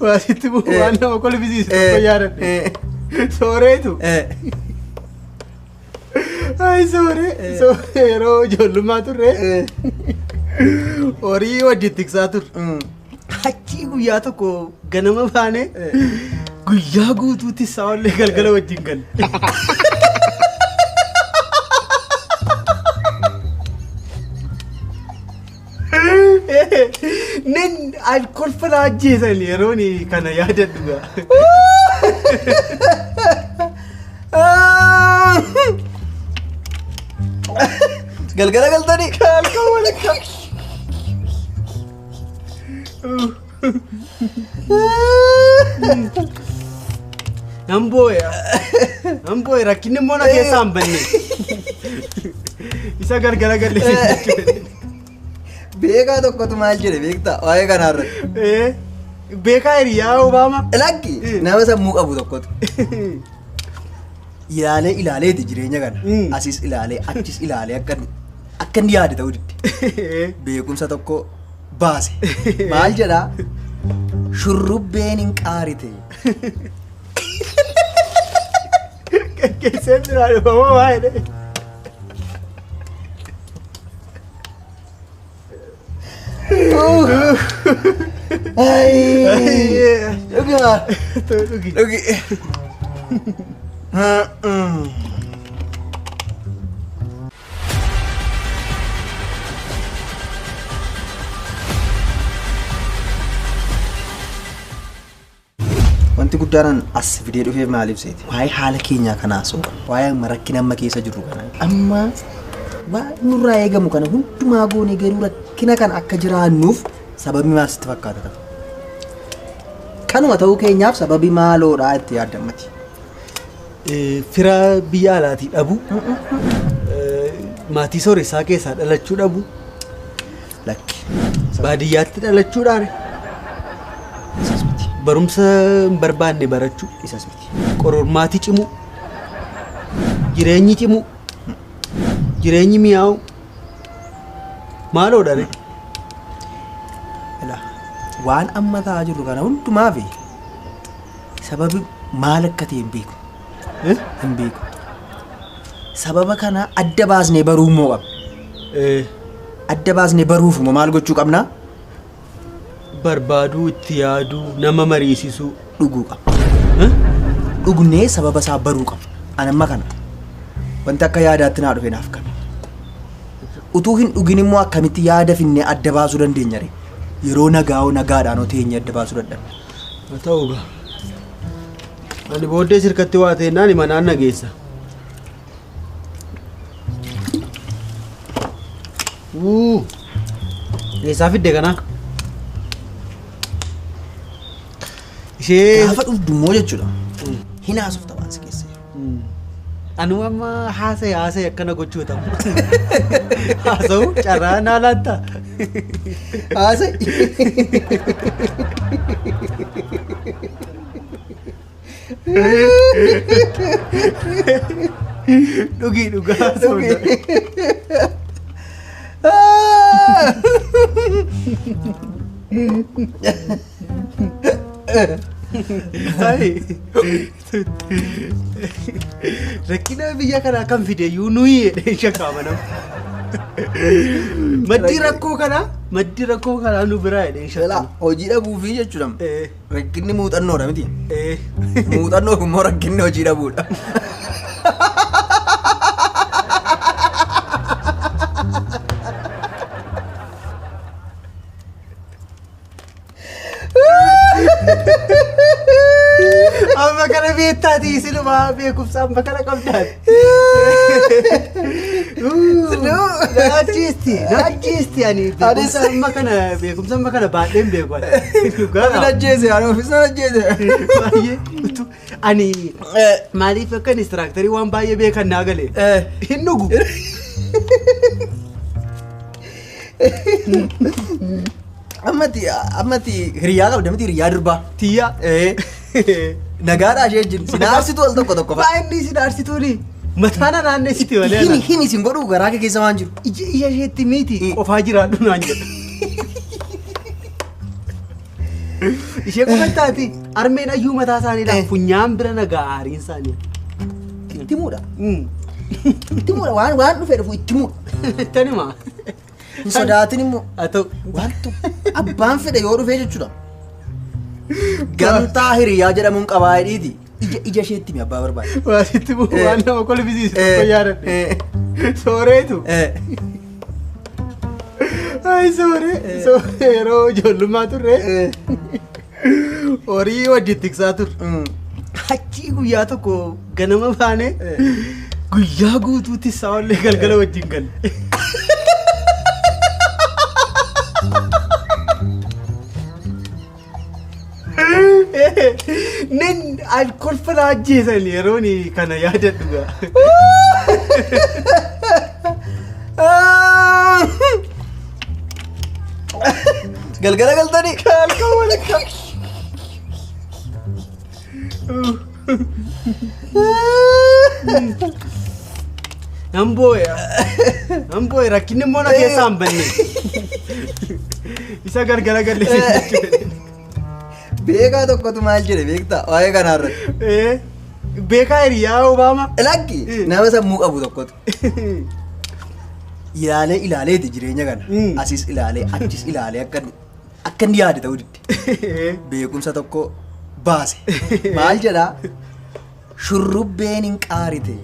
Waasitti waan nama kolfisiisu tokko yaadadhe. Sooreetu. Ay sooree sooree yeroo ijoollummaa turre horii wajjin tiksaa turre. Achii guyyaa tokko ganama baanee guyyaa guutuu tissaa ollee galgala wajjin galle. Nin kolfa na ajjeesan yeroon kana yaadadhu gaa. Galgala galtanii? Halkan walakkaa. Nan boo'e. Nan boo'e rakkinni immoo na keessaa hin banne. Isa galgala galle jechuudha. Beekaa tokkotu maal jedhe beektaa waa'ee kanaa irratti. Beekaa hiriyaa Obaamaa. Lakki nama sammuu qabu tokkotu. Ilaalee ilaaleeti jireenya kana. Asis ilaalee achis ilaalee akka inni yaade ta'uu didde. Beekumsa tokko baase. Maal jedhaa? Shurrubbeen hin qaarite. Keesseen biraa dhufamoo waa'ee. Dhugi maal? Dhugi. Dhugi. Wanti guddaan as fidee dhufeef maaliif seeti? Waa'ee haala keenyaa kanaa soora. Waa'ee amma rakkina amma keessa jirru kana. Amma waan nurraa eegamu kana hundumaa goone garuu rakkina kana akka jiraannuuf sababi maal sitti fakkaata ta'a? Kanuma ta'uu keenyaaf sababi maaloodhaa itti yaadammati. Fira biyya alaatii dhabu. Maatii sooressaa keessaa dhalachuu dhabu. Lakki. Baadiyyaatti dhalachuudhaan. Isas miti. Barumsa hin barbaanne barachuu. Isas miti. Qormaati cimu. Jireenyi cimu. Jireenyi mi'aawu. Maaloodha ree? Waan amma ta'aa jirru kana hundumaa fi sababi maal akka ta'e hin beeku. Hin beeku. Sababa kana adda baasnee baruu immoo qabna. Adda baasnee baruuf immoo maal gochuu qabna? Barbaaduu, itti yaaduu, nama mariisisuu. Dhuguu qabna. Dhugnee sababa isaa baruu qabna. Ani amma kana wanti akka yaadaatti naa dhufe naaf kana. Utuu hin dhugin immoo akkamitti yaada finnee adda baasuu dandeenya ree? Yeroo nagaa'oo nagaadhaan otoo adda baasuu dadhabne. Haa ta'u gaa. Ani booddee sirkatti waa ta'ennaan manaan nageessa. Eessaa fidde kanaa? Ishee. Gaafa dhugdu immoo jechuudha. Hin haasofta waan si keessa jiru. Anu amma haasa'e haasa'e akkana gochuu ta'u. Haasa'u carraa naa laatta. Haasa'e. Dhugi dhugaa haasa'u. Rakkina biyya kanaa kan fide iyyuu nuyi jedhee shakkaama nama. Maddi rakkoo kanaa nu biraa jedhee shakkaama. Hojii dhabuufi jechuudha. Rakkinni muuxannoodha miti. Muuxannoof immoo rakkinni hojii dhabuudha. Amma kana beektaati isinumaa beekumsa amma kana qabdaati. Naachiisti ani beekumsa amma kana baadheen beeku ani. Ani ajjeese ani ofiis nan ajjeese. Baay'ee ani maaliif akka inistiraaktarii waan baay'ee beekan naa galee. Hin dhugu. Ammatti hiriyaa qabda miti hiriyaa durbaa. Tiyyaa. Nagaadhaa ishee wajjin sin aarsituun al tokko tokko fa'a. Baay'inni sin aarsituuni. Mataa na naannessiti malee. Himi sin godhuu garaa kee keessa waan jiru. Ija isheetti miti qofaa jiraadhu naan jedha. Ishee qofa taati armeen ayyuu mataa isaaniidha funyaan bira nagaa aariin isaanii. Itti muudha. Itti muudha waan dhufee dhufu itti muudha. Tanuma. Hin sodaatin immoo. Haa ta'u. Wantu abbaan fedhe yoo dhufee jechuudha. Gamtaa hiriyaa jedhamuun qabaa hidhiiti. Ija isheetti mi abbaa barbaade. Waasitti bu'u waan nama kolfisiisu tokko yaadadhe. Sooreetu. Ay sooree sooree yeroo ijoollummaa turre horii wajjin tiksaa turre. Achii guyyaa tokko ganama baane guyyaa guutuu tissaa ollee galgala wajjin galle. Nin kolfa na ajjeesan yeroon kana yaadadhu gaa. Galgala galtanii. Halkan walakkaa. Nan boo'e. Nan boo'e rakkinni immoo na keessaa hin banne. Isa galgala galle. Beekaa tokkotu maal jedhe beektaa waa'ee kanaa irratti. Beekaa hiriyaa Obaamaa. Lakki nama sammuu qabu tokkotu. Ilaalee ilaaleeti jireenya kana. Asis ilaalee achis ilaalee akka inni yaade ta'uu didde. Beekumsa tokko baase. Maal jedhaa? Shurrubbeen hin qaarite.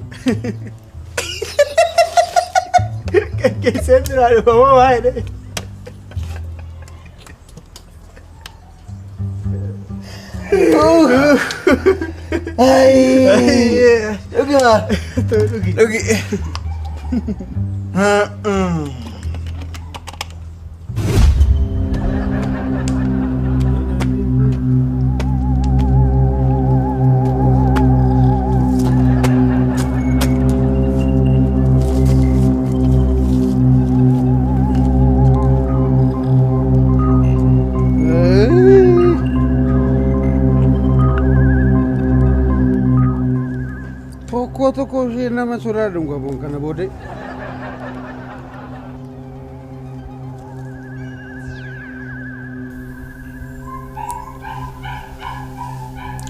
Keesseen biraa dhufamoo waa'ee. Dhugi maal? Dhugi. Dhugi. Tokko tokko ishee nama sodaadhu qabuun kana booddee.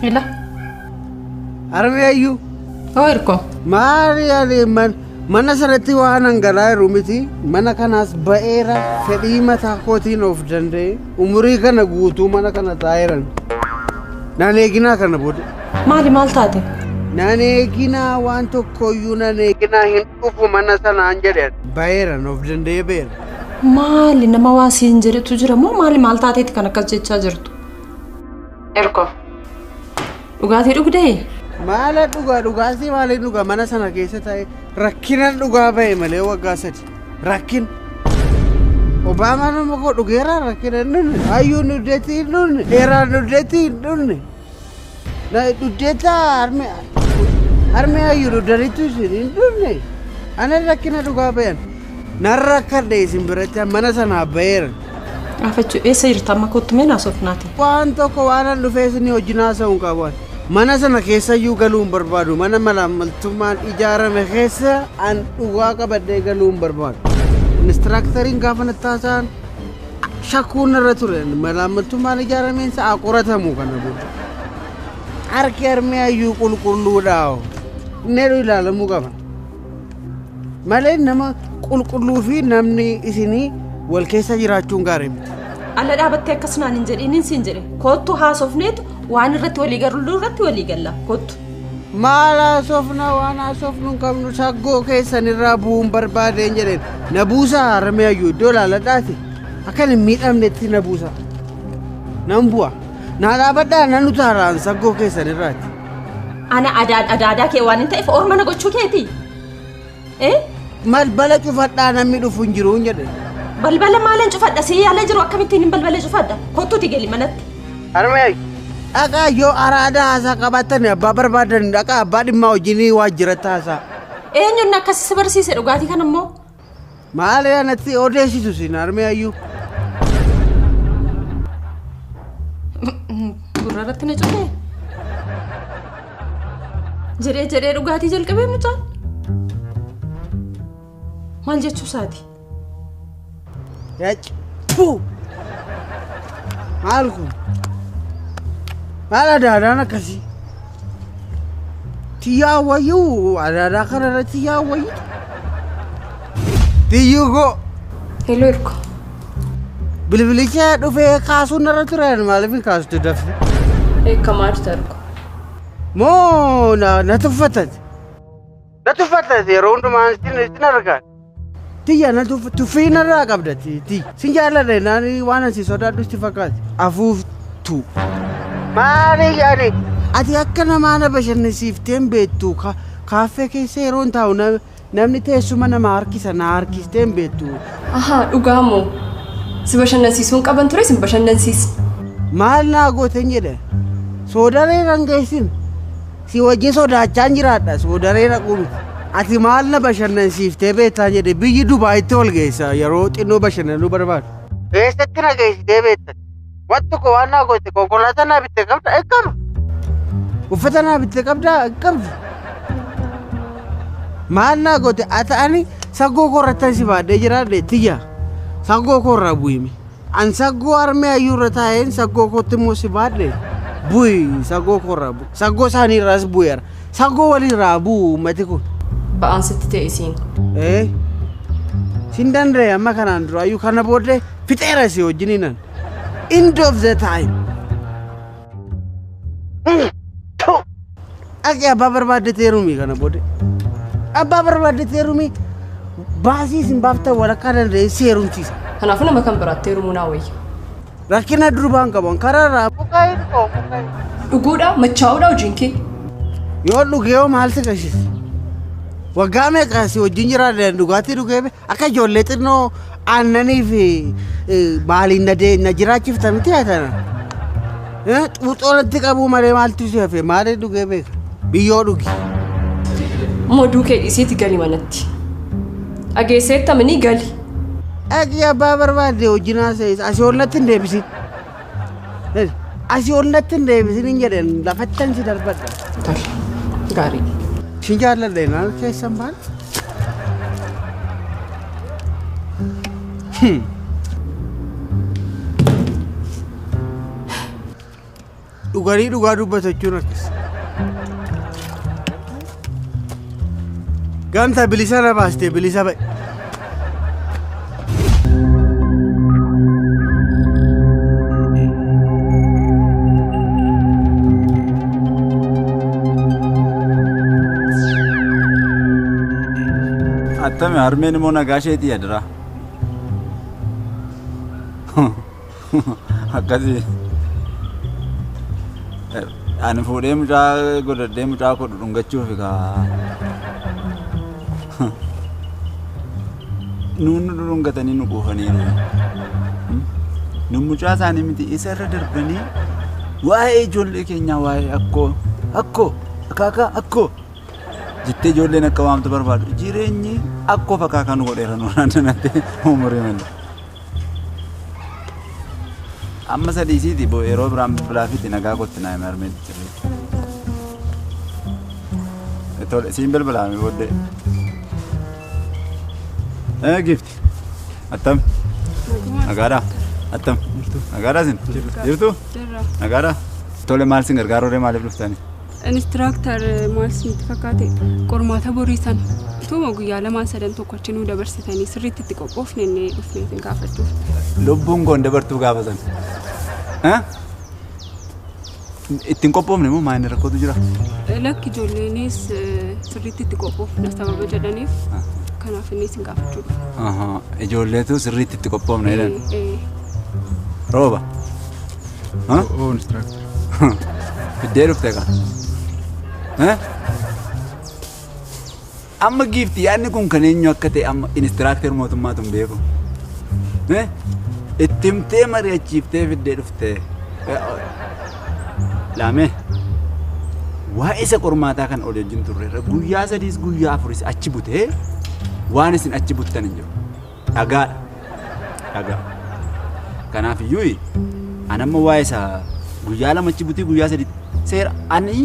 Ila. Harmee ayyuu. Hoo hirkoo. Maali yaali mana sanatti waan hangalaa jiru miti mana kanaas ba'eera fedhii mataa kootiin of danda'e umurii kana guutuu mana kana taa'eeran. Naan eeginaa kana booddee. Maali maal taate? Naan eeginaa waan tokkoyyuu naan eeginaa hin dhufu mana sanaan jedhan ba'eeran of danda'ee ba'eera. Maali nama waa siin jedhetu jira moo maali maal taateeti kan akkas jechaa jirtu? Hirkoo. Dhugaatii dhugdee? Maala dhugaa dhugaatii maaliin dhugaa mana sana keessa taa'e rakkina dhugaa ba'e malee waggaa sadi rakkin. Obaamaan nama koo dhugeera rakkina hin dhumne hayyuun dhugdeetti hin dhumne dheeraan dhugdeetti hin dhumne. Dhugdeetta harmee hayyuu dhugdaniitu isin hin dhumne. Ana rakkina dhugaa ba'an nan rakkadhe isin biratti mana sanaa ba'eera. Afachuu eessa jirta amma kottu mee naasoof naati? Waan tokko waan an dhufee isin hojii naasa'uu hin qabu. Mana sana keessayyuu galuu hin barbaadu. Mana malaamaltummaan ijaarame keessa an dhugaa qabadhee galuu hin barbaadu. Inistiraakteriin gaafa natti haasa'an shakkuun irra ture. Malaamaltummaan ijaarameen sa'a qoratamu kana booda. Harki harmee hayyuu qulqulluudha. Inni ilaalamuu qaba. Malee nama qulqulluu fi namni isinii wal keessa jiraachuun gaarii miti. Alla dhaabattee akkas naan hin jedhin siin jedhe. Kottu haasofneetu waan irratti walii gallu irratti walii galla. Kottu. Maal haasofna waan haasofnu hin qabnu saggoo keessan irraa bu'uun barbaadeen jedheen. Na buusaa harmee hayyuu iddoo laaladhaati. Akka hin miidhamnetti na buusa. Nan bu'a. Na dhaabadhaa nan utaalaan saggoo keessan irraati. Ana adaadaa kee waan hin ta'eef orma na gochuu keeti. Balbala cufadhaa namni dhufu hin jiru hin jedhe. Balbala maalan cufadha si yaala jiru akkamittiin hin balbala cufadha kottuuti gali manatti. Harmee dhaqaa yoo araada haasaa qabaatan abbaa barbaadan dhaqaa abbaa dhimmaa wajjinii waajjiratti haasaa. Eenyuun akkas si barsiise dhugaatii kana immoo? Maali anatti odeessitu siin harmee hayyuu. Gurra irratti na cufee? Jedhee jedhee dhugaatii jalqabee mucaan? Maal jechuu isaati? Yaach! Puu! Maal kun? Maal adaadaan akkasii? Tiyyaa wayyuu adaadaa kanarra tiyyaa wayyuu. Tiyyuu koo. Hello Irko. Bilbilicha dhufee kaasuun narra ture maaliif hin kaastu dafte? Eekkamaa jirta Irko. Moo na tuffatate? Na tuffatate yeroo hundumaa sin argaa. Tiyya na tuffii narraa qabda tiyya. Sin jaalladha naan waan asi sodaadhu si fakkaate. Afuuftu. Maali yaani ati akka namaa na bashannansiiftee hin beektu kaaffee keessa yeroo hin taa'u namni teessuma nama harkisa na harkistee hin beektu. Ahaa dhugaa moo? Si bashannansiisuun qaban ture sin bashannansiisne. Maal naa gooten jedhe soodaree rangeessin si wajjin sodaachaan jiraadha soodaree dhaquu miti. Ati maal na bashannansiiftee beektaa jedhe biyyi Dubaayitti ol geessa yeroo xinnoo bashannanuu barbaadu. Eessatti na geessitee beekta? Wanti tokko waan naa goote konkolaataa naa bittee qabda hin qabdu. Uffata naa bittee qabda hin qabdu. Maal naa goote ati ani saggoo korrattan si baadhee jiraadhe tiyya saggoo korraa bu'ime. An saggoo harmee hayyuurra taa'een saggoo kootti immoo si baadhe bu'i saggoo korraa bu'i. Saggoo isaanii irraas bu'eera. Saggoo walirraa bu'u uummati kun. Ba'aan sitti ta'e isiin. Sin danda'e amma kanaan dura ayyuu kana booddee fixeera si wajjiniinan. End of the time. Dhaqee abbaa barbaadde heerumi kana booddee. Abbaa barbaadde heerumi baasii isin baaftan walakkaa danda'e si heerumsiisa. Kanaafuu nama kan biraatti heerumuu naa wayya. Rakkina durbaan qaban karaarraa buqqa'ee dhugaa. Dhuguudha machaa'uudha hojiin kee. Yoo dhugee hoo maal si qashise? Waggaa meeqa si wajjin jiraadha dhugaatii dhugee akka ijoollee xinnoo aannanii fi maaliin na jiraachifta miti haa tana. Xuuxoo natti qabuu malee maaltu si hafe maaliin dhugee beeka? Biyyoo dhugi. Moduu kee dhiisiiti gali manatti. Dhageesseetta manii gali. Dhaqii abbaa barbaadde wajjin haasa'e asii ol natti hin deebisin. Asii ol natti hin deebisin hin jedhan lafattan si darbadha. Tole gaarii. Sin jaalladha naan keessan baal. Dhuganii dhugaa dubbatu jechuun akkas. Gamta bilisa na baastee bilisa ba'e. Attami harmeen immoo nagaa isheetii adira. Akkasii. Ani fuudhee mucaa godhadhee mucaa koo dhudhungachuuf kaa. Nuun nu dhudhungatanii nu quufaniiru. Nu mucaa isaanii miti isa irra darbanii waa'ee ijoollee keenyaa waa'ee akkoo akkoo akaakaa akkoo jettee ijoolleen akka waamtu barbaadu. Jireenyi akkoo fakaakaa nu godheera nu naannatti umurii malee. Amma sadii siiti yeroo biraan bilbilaafitti nagaa kootti naa hime harmeen sirrii. Tole siin bilbilaame booddee. Gifti. Attam. Nagaadhaa. Attam. Nagaadhaa sin. Jirtu? Nagaadhaa. Tole maal sin gargaaruu maaliif dhuftani? Instructor maal isinitti fakkaate qormaata borii sana utuma guyyaa lamaan sadan tokko achi nuu dabarsitanii sirriitti itti qophoofne innee dhufnee isin gaafachuuf. Lubbuun koo hin dabartuu gaafa sana. Ittiin qophoofne moo maal rakkootu jira? Lakki ijoolleenis sirriitti itti qophoofna sababa jedhaniif kanaaf inni isin gaafachuu dhufe. Ijoolleetu sirriitti itti qophoofna jedhan. Rooba. Oo instructor. Fiddee dhufte kaa? Amma giifti yaadni kun kan eenyu akka ta'e amma instructor mootummaatu hin beeku. Itti himtee mari'achiiftee fiddee dhufte. Laamee waa'ee isa qormaataa kan olii wajjin turreerra guyyaa sadiis guyyaa afuris achi butee waan isin achi buttan hin jiru. Dhagaadha. Dhagaa. Kanaaf iyyuu ani amma waa'ee isaa guyyaa lama achi butee guyyaa sadi seera ani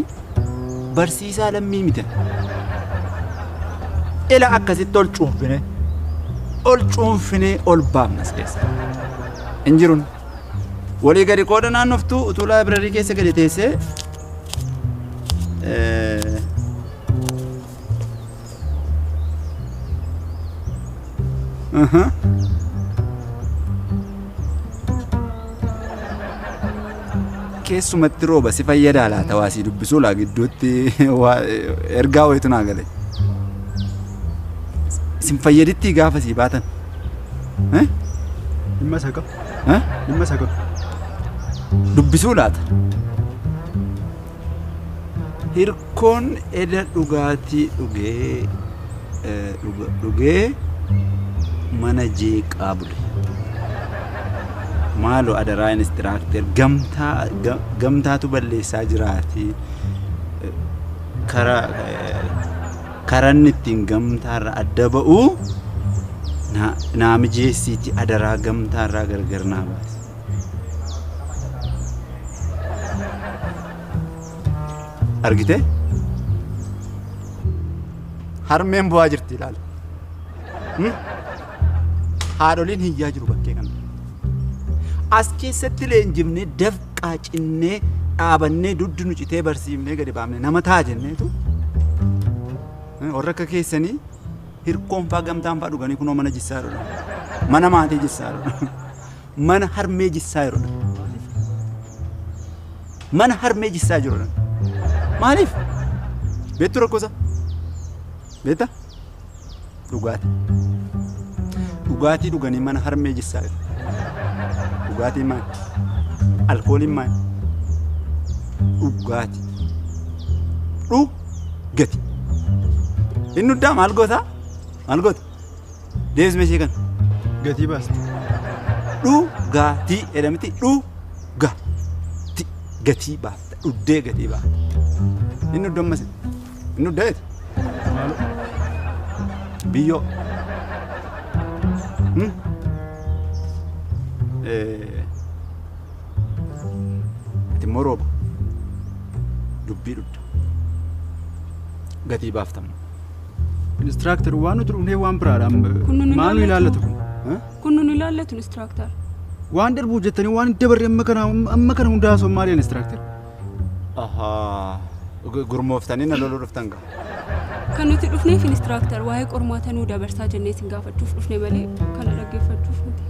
barsiisaa lammii miti. Ila akkasitti ol cuunfinee ol baafna as keessa. Hin jiruun. Walii gadi qooda naannoftuu utuu laayibrarii keessa gadi teessee Keessumatti rooba si fayyadaa laata waa sii dubbisuu laa gidduutti ergaa wayitu naa gale. Isin fayyaditti gaafa sii baatan. Dhimma isa qabu. Dhimma isa qabu. Dubbisuu laata. Hirkoon eda dhugaatii dhugee dhugee mana jeeqaa bule. Maaloo adaraa inistiraakter gamtaatu balleessaa jiraati. Karaa ittiin gamtaarra adda ba'u naa mijeessiiti adaraa gamtaarraa gargar naa baasi. Argitee? Harmeen bu'aa jirti ilaala. Haadholiin hiyyaa jiru bakkee kana. As keessatti leenjifnee dafqaa cinnee dhaabannee duddu nu citee barsiifnee gadi baafnee nama ta'a jenneetu warra akka keessanii hirkoon faa gamtaan faa dhuganii kunoo mana jissaa jiru. Mana maatii jissaa jiru. Mana harmee jissaa jiru. Mana harmee jissaa jiru. Maaliif? Beektu rakkoosaa? Beektaa? Dhugaatii. Dhugaatii dhuganii mana harmee jissaa jiru. Dhugaatiin maali? Alkooliin maali? Dhugaatii. Dhugati. Inni uddaa maal goota? Maal goota? Deebisme ishee kana. Gatii baasta. Dhugaatii jedhamti dhugaatii. Gatii baafta. Dhuddee gatii baafta. Inni uddaa ammas. Inni uddaa eeti? Biyyoo. Ati immoo rooba. Dubbii dhugda. Gatii baaftamu. Inistiraakter waan nuti dhufnee waan biraadha. Maal nu ilaallatu kun? Kun nu ilaallatu inistiraakter. Waan darbuuf jettanii waan dabarre amma kana hundaa haasa'u maali inistiraakter? Ahaa. Gurmooftanii na loluu dhuftan gaa. Kan nuti dhufneef inistiraakter waa'ee qormaata nuu dabarsaa jennee isin gaafachuuf dhufne malee kana dhaggeeffachuuf miti.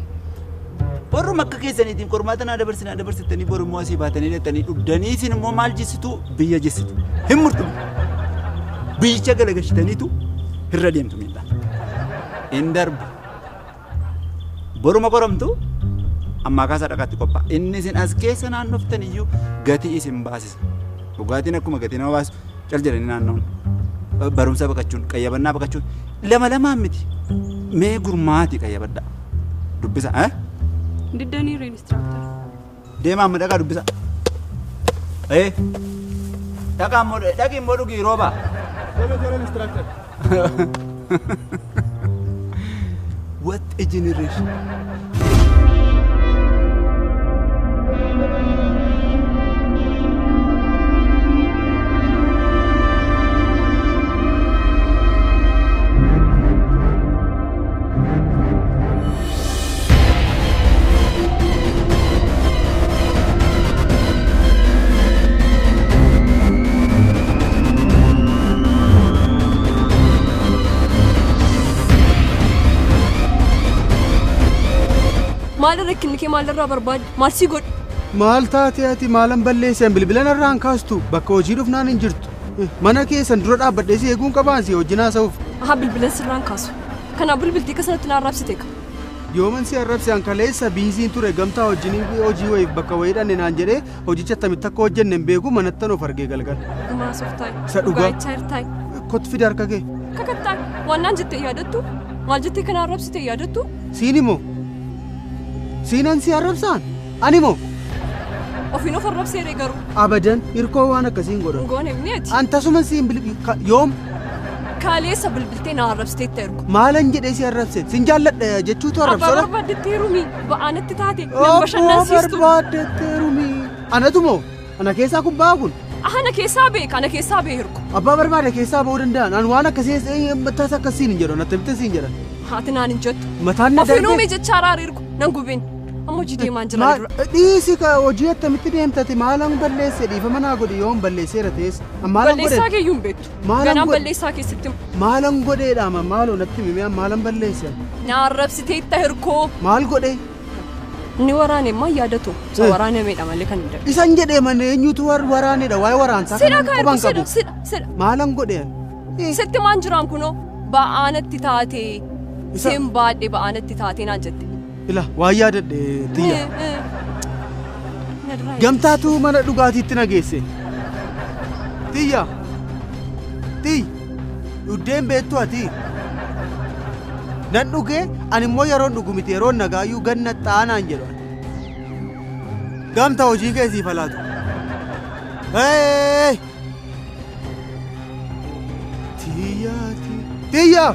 Warruma akka keessaniitiin qormaata naa dabarsinaa dabarsittanii boru immoo asii baatanii deettanii dhugdanii isin immoo maal jissitu biyya jissitu. Hin murtu. Biyyicha galagalchitaniitu irra deemtu miidhaa. Hin darbu. Boruma qoramtu ammaa kaasaa dhaqaatti qophaa'a. Inni isin as keessa naannoftan iyyuu gatii isin baasisa. Dhugaatiin akkuma gatii nama baasu cal jedhanii naanna'uun. Barumsa baqachuun, qayyabannaa baqachuun lama lamaan miti. Mee gurmaati qayyabadhaa. Dubbisa. Diddaniiru inistiraakter. Deemaa amma dhaqaa dubbisa. Dhaqaa immoo dhaqi immoo dhugii rooba. Tole inistiraakter. What a generation. Maal rakkinni kee maalirraa barbaadde? Maal si godhu? Maal taatee ati maalan balleessan bilbila narraa hin kaastu bakka hojii dhufnaan hin jirtu. Mana keessan dura dhaabbadhee si eeguun qabaan si wajjin haasa'uuf. Aha bilbilan sirraa hin kaasu. Kanaaf bilbiltii akka sanatti na arrabsite ka. Yooman si arrabse an kaleessa biiziin ture gamtaa wajjin hojii wayiif bakka wayii dhanne naan jedhee hojicha attamitti akka hojjenne hin beeku manattan of argee galgala. Dhumaa softaayi. Isa dhugaa. Dhugaa jirtaayi. Kottu fide harka kee. Kakattaayi. Waan naan jettee yaadattu? Maal jettee kana arrabsite yaadattu? Siin immoo. Siinan si arrabsaan? Ani moo? Ofiin of arrabseere garuu. Abadan hirkoo waan akkasii hin godhan. Goone mi'eeti. An tasuma siin yoom? Kaleessa bilbiltee na arrabsiteetta ergu. Maalan jedhee si arrabse? Sin jaalladha jechuutu arrabsoodha. Abbaa barbaaddetti heerumi. Ba'aanatti taate nan bashannansiistu. Abbaa barbaaddetti heerumi. Anatu moo? Ana keessaa kun ba'a kun? Ana keessaa beeka, ana keessaa bee hirku. Abbaa barbaade keessaa ba'uu danda'an. An waan akkasii tasa akkasiin hin jedhu, natti bitte siin jedhan. Haati naan hin jettu. Mataan na Ofiin darbe. uumee jecha araara ergu nan gubin. Amma Amma hojii deemaan jira dura. Dhiisi ka hojii attamitti deemtati maalan balleesse dhiifama naa godhi yoon balleesseera ta'es. Maalan godhe? Balleessaa keeyyuu hin beektu. Maalan Ganaan godhe? balleessaa keessatti Maalan godheedha amma maaloo natti himi maalan balleesse? Na arrabsiteetta Hirkoo. Maal godhe? Inni waraane immoo yaadatu. Isa waraanameedha malee kan hin danda'u. Isan jedhee mana eenyutu waraanedha waa'ee waraansaa Sidha kana kaa quban Hirkoo qabu. sidha sidha sidha. Maalan godhe? Sitti maan jiraan kunoo ba'aanatti taatee Isa- siin baadhee ba'aanatti taatee naan jette. Ila waa yaadadhe tiyya. Na duraa Gamtaatu mana dhugaatiitti na geesse. Tiyya. Tiyya. Dhuddeen beektu ati. Nan dhugee ani immoo yeroon dhugu miti yeroon nagaayyuu ganna xaanaan jedhu. Gamta hojii kee siif laatu. Hey! Tiyya tiyya.